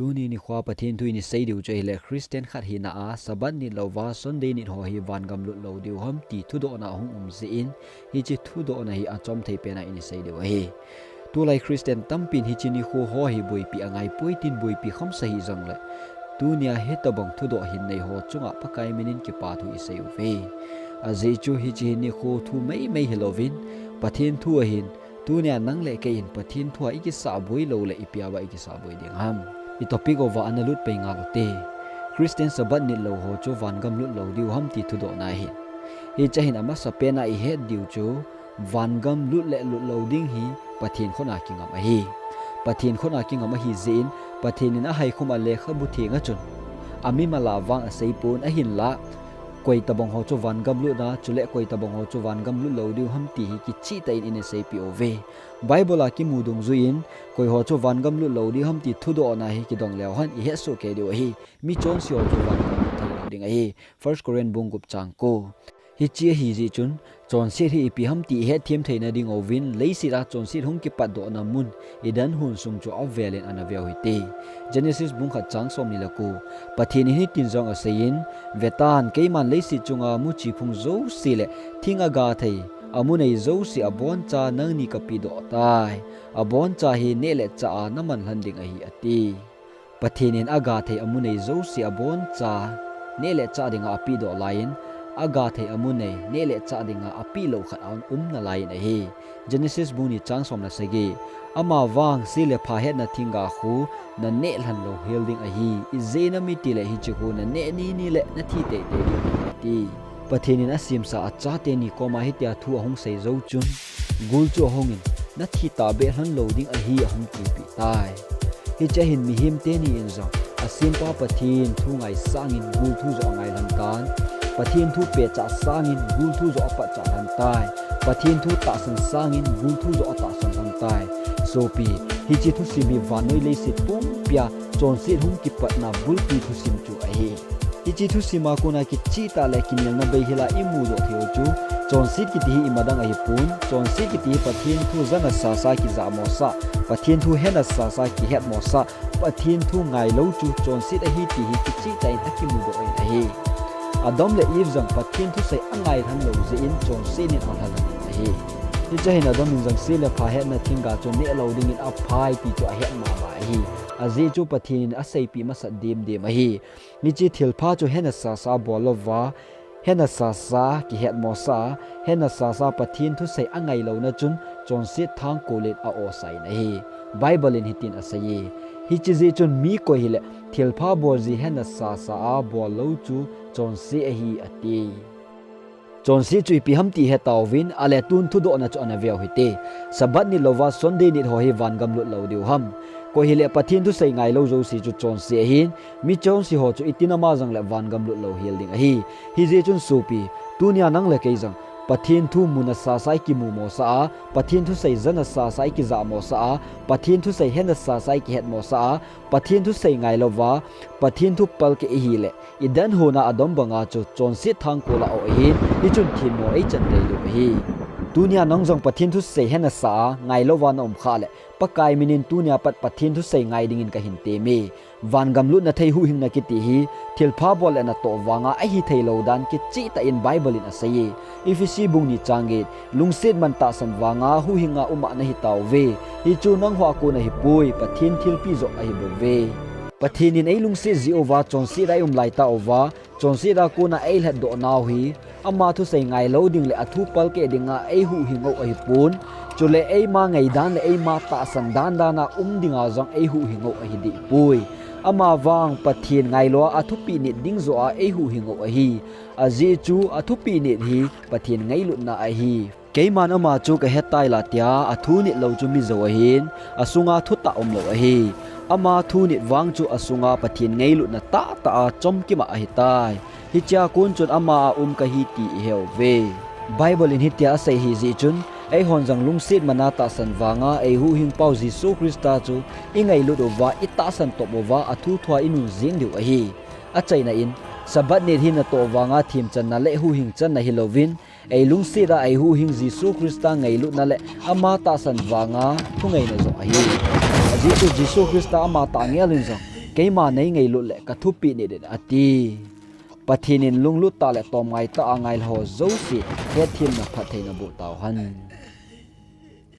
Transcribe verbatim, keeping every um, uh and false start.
Tuni nikho a Pathen thu in isei diu chu ahile Christian khat hina a Sabbath nit louva Sunday nit ho hi vangam lut lou diu ham ti thudohna ahung um jeh in, hiche thudohna hi achom thei pen a in isei diu ahi. Tulai Christian tampin hiche nikho ho hi boipi angaipoi tin boipi khamsa hih jongle, tunia hitobang thudoh hin nei ho chunga Pakai minin kipa thu isei uve. Ajeh chu hiche hi nikho thu maimai hilouvin, Pathen thu ahin, tunia nang le kei in Pathen thu a ikisah boi lou le ipi a ba ikisah boi ding ham. I topic uva ana lut pai ngal ute. Christian Sabbath nit lou ho chu vangam lut lou diu ham ti thudohna ahin. Hiche hin amasa pen a ihet diu chu, vangam lut le lut lou ding hi Pathen khut a kingam ahi. Pathen khut a kingam ahi jeh in, Pathen in ahaikhum a lekhabu theng a chun, amimal a vang asei pon ahinla, koi tobang ho chu vangam lut a, chule koi tobang ho chu vangam lut lou diu ham ti hi kicheh tah in ina seipeh uve. Bible a kimu dungjui in, koi ho chu vangam lut lou diu ham ti thudohna hi kidong leu hen ihet soh kei diu ahi. Mi chonse ho chu vangam lut thei lou ding ahi. First Corinth bung gup chang ko. Hiche ahi jeh chun, chonset hi ipi ham ti ihet them theina diuvin, leiset a chonset hung kipatdohna mun, Eden hon sung chu avel in ana veu hite. Genesis bung khat chang somni le ko. Pathen in hitin jong aseiyin, Vetan, keiman leiset chunga muchi phung jouse le thing aga thei, amu nei jouse aboncha nangni kapehdoh tai. Aboncha hi neh le chah a naman lhon ding ahi, ati. Pathen in aga thei amu nei jouse aboncha neh le chah dinga apehdoh laiyin, aga thei amu nei, neh le chah dinga apeh lou khat aum nalaiyin ahi. Genesis bung ni chang som le sagi. Amavang se le pha hetna thingga khu naneh lhon lou hel ding ahi. Ijeh inem itile hiche khu naneh nini le nathi teitei ding ahi, ati. Pathen in asemsa achate ni koma hitia thu ahung sei jou chun, gul chu ahungin, nathi tahbeh lhon lou ding ahi ahung tipeh tai. Hiche hin mihem teni in jong, asempa Pathen thu ngai sangin gul thu joh angai lhon tan. Pathen thu pehcha sangin gul thu joh apatcha lhon tai. Pathen thu tahsan sangin gul thu joh atahsan lhon tai. Sopi, hiche thusim hi vannoi leiset pumpia chonset hung kipatna bulpi thusim chu ahi. Hiche thusim a kona kicheh tah le kinelna beihela imudoh theiu chu, chonset kiti hi imadang ahipon, chonset kiti hi Pathen thu jana sasa kijahmosah, Pathen thu hena sasa kihetmosah, Pathen thu ngailou chu chonset ahi ti hi kicheh tah in akimudoh in ahi. Adam le Eve jong Pathen thusei angai lhon lou jeh in chonset in alha lhon in ahi. Hiche hin Adam in jong se le pha hetna thingga chu neh lou dingin aphai ti chu ahet mama ahi. Ajeh chu Pathen in aseipeh masat demdem ahi. Hiche thilpha chu hena sasa bol louva, hena sasa kihetmosah a, hena sasa Pathen thusei angailouna chun chonset thangkol in a-osah in ahi. Bible in hitin aseiye, hiche jeh chun mi koi hile thilpha bolji hena sasa a bollou chu chonse ahi, ati. Chonse chu ipi ham ti hetauvin, ale tun thudohna chu ana veu hite. Sabbath nit louva Sunday nit ho hi vangam lut lou diu ham? Koi hile Pathen thusei ngailou jouse chu chonse ahin, mi chonse ho chu itin ama jongle vangam lut lou hel ding ahi. Hijeh chun sopi, tunia nang le kei jong Pathen thu muna sasa ikimu mosah a, Pathen thusei jana sasa ikijah mosah a, Pathen thusei hena sasa ikihet mosah a, Pathen thusei ngailouva Pathen thu palkeh ihile, Eden hona adom banga chu chonset thangkol a-o ahin, hichun themmo eichan tei diu ahi. Tunia nang jong Pathen thusei hena sa a ngailouva naum khah le, Pakai minin tunia pat Pathen thusei ngai dingin kahin teme. Vangam lutna thei huhhingna kiti hi, thilpha bol le natoh vanga ahithei lou dan kichehtah in Bible in aseiye. Ephesi bung ni chang get, lungset man tahsan vanga huhhinga uma nahitauve. Hichu nangho a kon ahipoi, Pathen thilpeh joh ahibouve. Pathen in eilungset jeh uva chonset a ium laitauva, chonset a kona eilhatdoh nau hi, ama thusei ngailou ding le athu palkeh dinga eihuhhing u ahipon. Chule eima ngaidan le eima tahsan dandan a um dinga jong eihuhhing u ahidehpoi. Amavang Pathen ngailou a athupeh nit ding joh a eihuhhing u ahi. Ajeh chu athupeh nit hi Pathen ngailutna ahi. Keiman ama chu kahetai la tia athu nitlou chu mijou ahin, asunga thutah umlou ahi. Ama thu nit vang chu asunga Pathen ngailutna tahtah a chomkim a ahitai. Hichea kon chun ama a um kahi ti iheuve. Bible in hitia asei ahijeh chun, eihon jong lungset mana tahsan vanga eihuhhingpau Jesu Christa chu ingailut uva, itahsan top uva, athu thua inun jeng diu ahi. Achaina in, Sabbath nit hi natoh vanga themchanna le huhhing channa hilouvin, eilungset a eihuhhing Jesu Christa ngailutna le ama tahsan vanga thungaina joh ahi. Ajeh chu Jesu Christa ama tahngel in jong, keima nei ngailut le ka thupeh nit in, ati. Pathen in lunglut tah le tomngai tah a ngailha ho jouse hetthemna phattheina boh tauhen.